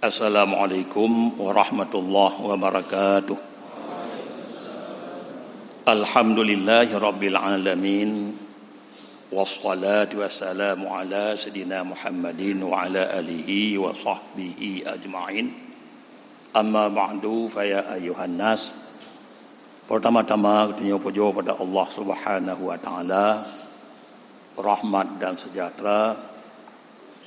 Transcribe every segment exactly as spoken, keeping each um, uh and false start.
Assalamualaikum warahmatullahi wabarakatuh. Alhamdulillahi rabbil alamin. Wassalatu wassalamu ala sayyidina Muhammadin wa ala alihi wa sahbihi ajma'in. Amma ba'du, fa ya ayyuhan nas. Pertama-tama, geutanyoe pujoe pada Allah Subhanahu wa Taala. Rahmat dan sejahtera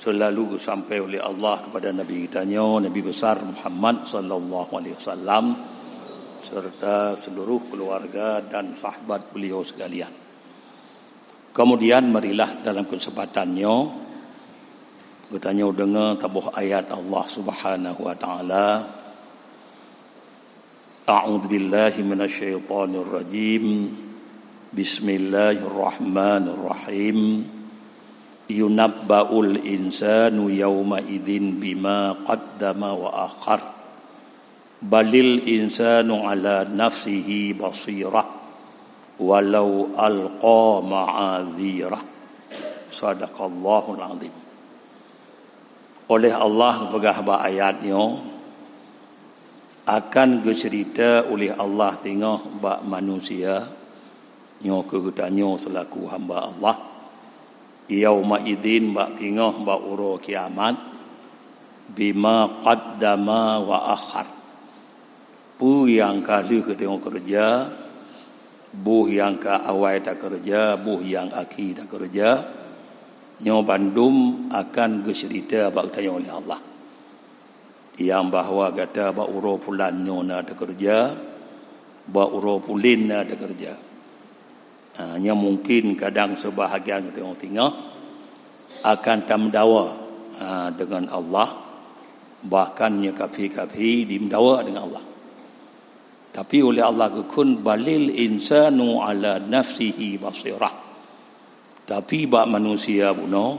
selalu geusampai oleh Allah kepada Nabi geutanyoe, Nabi besar Muhammad sallallahu alaihi wasallam, serta seluruh keluarga dan sahabat beliau sekalian. Kemudian, marilah dalam kesempatan nyoe, geutanyoe deungoe saboh ayat Allah Subhanahu wa Taala. A'udzubillahi minasyaitonirrajim. Bismillahirrahmanirrahim. Yunabba'ul insanu yauma idzin bima qaddama wa akhar. Balil insanu ala nafsihi basirah, walau alqa ma'adzirah. Sadaqallahul azim. Oleh Allah geupeugah bak ayat nyoe, akan geuceurita uleh Allah singoh bak manusia, nyoe keuh geutanyoe seulaku hamba Allah, yauma idzin, bak singoh bak uroe kiamat, bima qaddama wa akhar. Peue nyang ka lheueh geutanyoe keureuja, boh nyang ka awai takeureuja, boh nyang akhé takeureuja, nyoe bandum akan geuceurita bak geutanyoe lé Allah. Nyang bahwa gata bak uroe pulan nyoe na takeureuja, bak uroe pulen na takeureuja. Ha, nyoe mungkin kadang seubahagian geutanyoe singoh akan tameudawa, ha, deungon Allah, bahkan nyoe kafé-kafé jimeudawa deungon Allah. Tapi uleh Allah geukheun, "Balil insanu ala nafsihi basirah." Tapi bak manusia bunoe,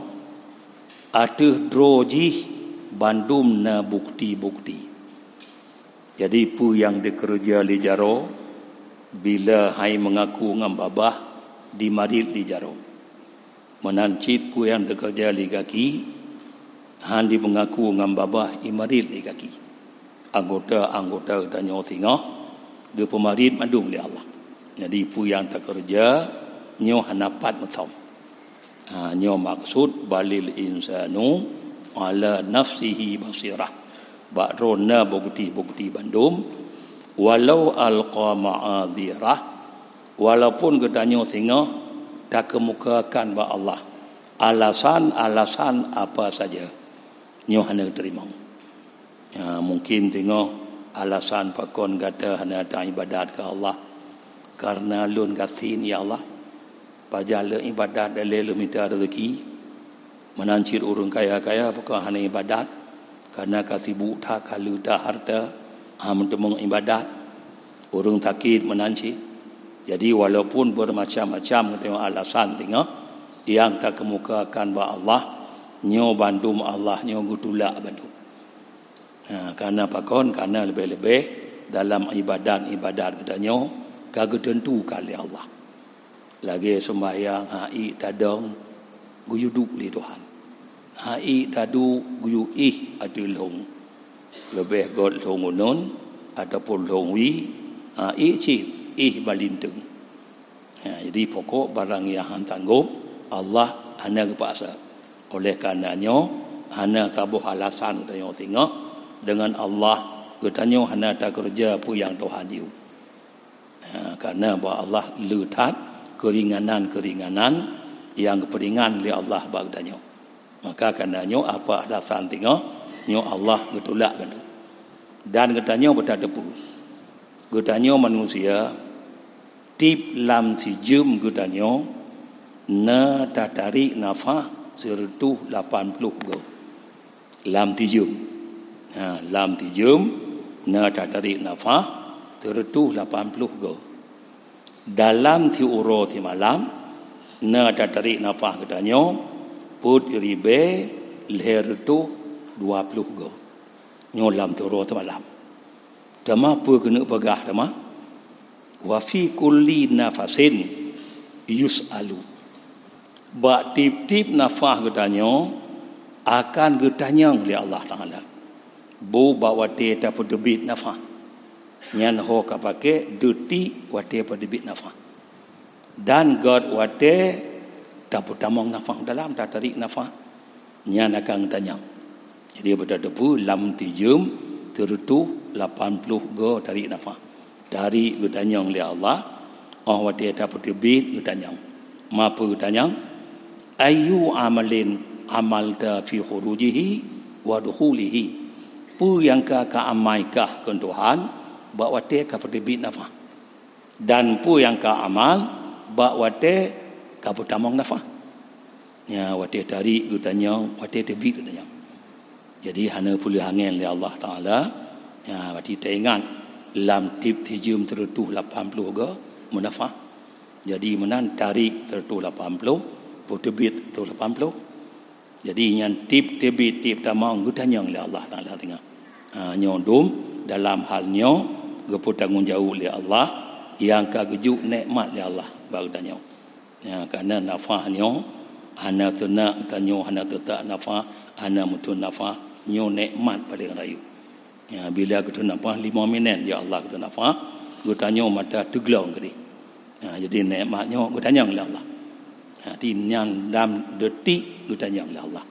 ateueh droe jih bandum na bukeuti-bukeuti. Jadi, peue nyang dikeureuja lé jaroe, bila hai meungaku ngon babah, dimarit lé jaroe. Meunan cit peue nyang dikeureuja lé gaki, han jimeungaku ngon babah, imarit lé gaki. Anggota-anggota geutanyoe singoh geupeumarit mandum lé Allah. Jadi, peue nyang takeureuja nyoe hana pat meuthom. Ha, nyoe maksud, "Balil insanu ala nafsihi basirah." Bak droe na bukeuti-bukeuti bandum, walau alqa ma'adzirah, walaupun geutanyoe singoh takeumukakan bak Allah alasan-alasan apa saja, nyoe hana geuteurimong. Ya, mungkin singoh alasan pakon gata hana taibadat keu Allah, "Kareuna lôn gasien, ya Allah. Pajan lôn ibadat lé lôn mita reuzeuki?" Meunan cit ureuëng kaya-kaya pakon hana ibadat, kareuna ka sibuk that, ka le that hareuta, hana meuteumé ibadat. Ureuëng sakét meunan cit. Jadi, walaupun beureumacam-macam geutanyoe alasan singoh nyang takeumukakan bak Allah, nyoe bandum Allah nyoe geutulak bandum. Ha, kareuna pakon? Kareuna leubeh-leubeh dalam ibadat-ibadat geutanyoe ka geuteuntukan lé Allah. Lagée seumbahyang, ha, ék tadong geuyue duek lé Tuhan. Ha, ék taduek geuyue éh ateueh lhong. Leubeh göt lhong uneun ataupun lhong wie, ha, ék cit éh balinteung. Ha, jadi pokok barang nyang han tanggôp, Allah hana geupaksa. Oleh kareuna nyoe, hana saboh alasan geutanyoe singoh deungon Allah, geutanyoe hana takeureuja peue nyang Tuhan jiyue. Ha, kareuna bak Allah le that keuringanan-keuringanan nyang geupeuringan lé Allah bak geutanyoe. Maka kareuna nyoe, apa alasan singoh, nyoe Allah geutulak geutanyoe. Dan geutanyoe beutateupeue, geutanyoe manusia, tieb lam sijeuem geutanyoe na tatarék nafah sireutôh lapan ploh goe. Lam sijeuem. Ha, lam sijeuem na tatarék nafah sireutôh lapan ploh goe. Dalam siuroe simalam na tatarék nafah geutanyoe peuet ribée lhée reutôh dua ploh goe. Nyoe lam siuroe simalam. Teuma peue keuneuk peugah teuma? "Wa fi kulli nafasin Yus'alu. Bak tieb-tieb nafah geutanyoe akan geutanyong lé Allah Taala. Boh bak watée tapeuteubiet nafah. Nyan ho ka paké detik watée peuteubiet nafah. Dan göt watée tapeutamong nafah dalam, tatarék nafah, nyan akan geutanyong. Jadi, beutateupeue lam tijeuem teureutôh lapan ploh goe tarék nafah. Tarék geutanyong lé Allah, óh watée tapeuteubiet geutanyong. Ma peue geutanyong? "Ayyu amalin amalta fi khurujihi wa dukhulihi?" Peue nyang ka ka amaikah keu Tuhan bak watée ka peuteubiet nafah? Dan peue nyang ka amal bak watée ka peutamong nafah? Nya, watée tarék geutanyong, watée teubiet geutanyong. Jadi, hana peuleueh angén lé Allah Taala. Nya, berarti taingat, lam tieb tijeuem teureutôh lapan ploh goe meunafah. Jadi, meunan tarék teureutôh lapan ploh, peuteubiet teureutôh lapan ploh. Jadi, nyan tieb teubiet, tieb tamong geutanyong lé Allah Taala teungoh. Ha, nyoe dum dalam hal nyoe geupeutanggong jaweueb lé Allah nyang ka geujok nekmat lé Allah bak geutanyoe. Ya, karena nafah nyoe hana teunak geutanyoe, hana teutak nafah, hana meuteun nafah, nyoe nekmat paleng rayeuk. Ya, bila geuteun nafah, lima minét ya Allah geuteun nafah, geutanyoe mata teuglong keudeh. Ya, jadi nekmat nyoe geutanyong lé Allah. Ya, di nyan lam detik geutanyong lé Allah.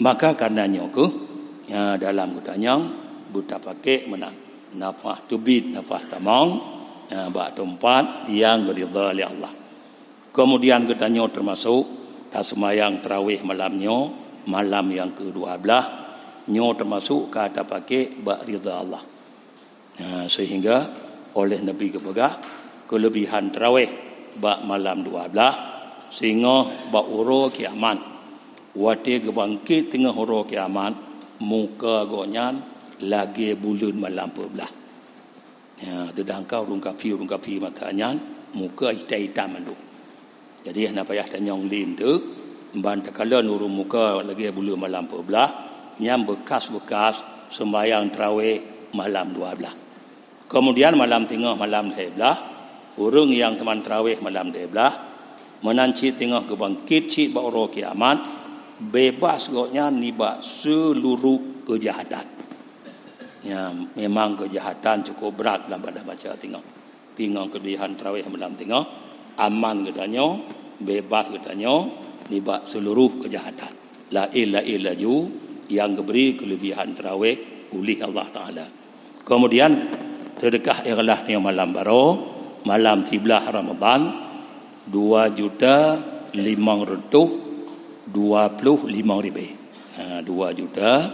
Maka karena nyoe keuh, ya, dalam geutanyong beutapakék meunan nafah teubiet, nafah tamong, ya, bak teumpat nyang geuridha lé Allah. Keumudian geutanyoe teumasok taseumayang tarawih malam nyoe, malam nyang keudua blaih, nyoe teumasok ka tapakék bak ridha Allah. Ha, seuhingga oleh Nabi geupeugah, keuleubihan tarawih bak malam dua blaih, singoh bak uroe kiamat. Watée geubangkét teungoh uroe kiamat, muka gobnyan lagée buleuen malam peuet blaih. Ya, seudangkan ureuëng kafé, ureuëng kafé masa nyan muka itam-itam mandum. Jadi, hana payah tanyong lé teuk, ban takalon ureuëng muka lagée buleuen malam peuet blaih, nyan beukas-beukas seumbahyang tarawih malam dua blaih. Keumudian malam teungoh malam lhée blaih, ureuëng nyang teuma tarawih malam lhée blaih, meunan cit teungoh geubangkét cit bak uroe kiamat, beubaih gobnyan nibak seuluruh keujahatan. Ya, memang keujahatan cukup brat lam badan manusia teungoh. Teungoh keuleubihan tarawih malam teungoh, aman geutanyoe, beubaih geutanyoe nibak seuluruh keujahatan. Laén-laén laju nyang geubri keuleubihan tarawih ulih Allah Taala. Keumudian, seudeukah ikhlas nyoe malam baroe, malam siblaih Ramadhan, dua juta limong reutôh dua ploh limong ribée. Ha, dua juta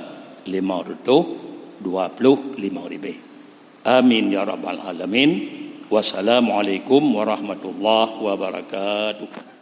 limong reutôh dua ploh limong ribée. Amin ya rabbal alamin. Wassalamualaikum warahmatullahi wabarakatuh.